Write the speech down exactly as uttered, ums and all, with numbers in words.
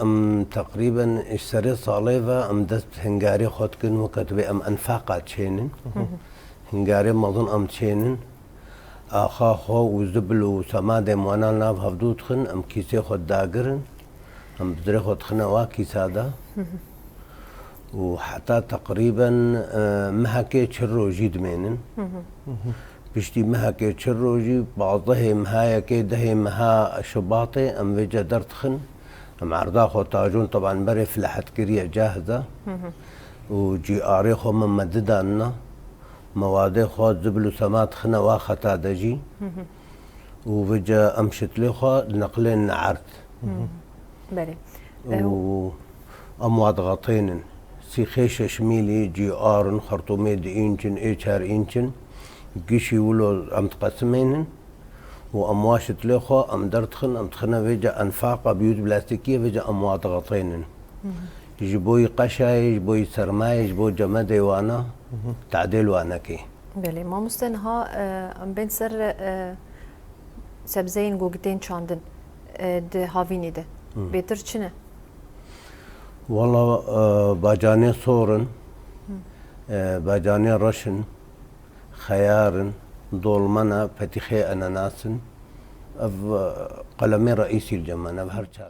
Em teqrîben ji serê salê ve em dest hingarê xwe dikin, weke tu bê em enfaqa çênin. Hingarê mezin em çênin. Axa xwe û zibil û semadê wan a nav hevdû dixin, em kîsê xwe dagirin. Em bizirê xwe dixine wa kîsa de. Û heta teqrîben, e, mehekê çil rojî dimênin. Piştî mehekê çil rojî, pazdehê meha yekê, dehê meha şibatê em vêce derdixin. Em erda xwe tajon, teban berê filehet kiriye cah de. Û cîarê xwe me me didanina. Mewadê xwe zibil û sema dixine wa xeta de jî. Û vêce em şitlê xwe neqlên erd. Belê. Û em wa dixetênin. Sîxê şeş mîlî cîar in, xertûmê di înç in, ê çar înç in. Gişî wilo em diqesimênin. Û em wa şitlê xwe em derdixin, em dixine vêce enfaqa biyût plastikiyê, vêce em wa dixetênin. Ji bo yî qeşayê, ji bo yî sermayê, ji bo cemedê wana, tadêl wa nekê. Belê, mamoste, niha, e, em bên ser, e, sebzeyên ku gitên çandin, e, di havînê de. Bêtir çi ne? Wala, e, bacanê sor in, e, bacanê reş in, xeyar in, dolma ne, petîxê enenas in. Ev, e, qelemê reîsî li cem me ne, ev her çar.